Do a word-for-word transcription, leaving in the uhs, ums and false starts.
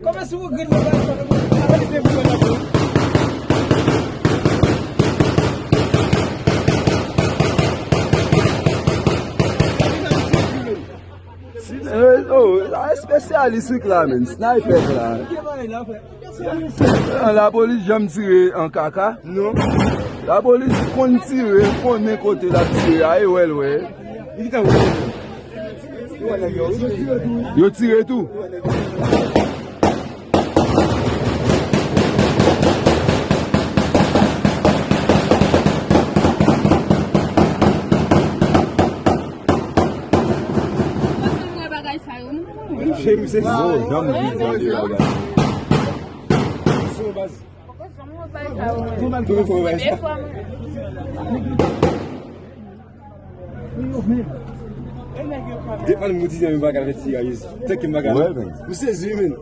Kòman si w grenn nan bagay sa, nou pa vle fè pou yo la. Eh, oh, sa espesyalis wi la, men. Sniper la. Lapolis janm tire an kaka? Non. Lapolis konn tire, konnen kote l ap tire a, e wè l wè. Li gen tan wè. Yo tire tou. Bagay sa yo, nou pa konnen. Yo janm viv nan de bagay. Tou fò wè sa. Depan m di yon bagay fè ti a izi. Tèk m bagay. Wè, men. M sezi, men.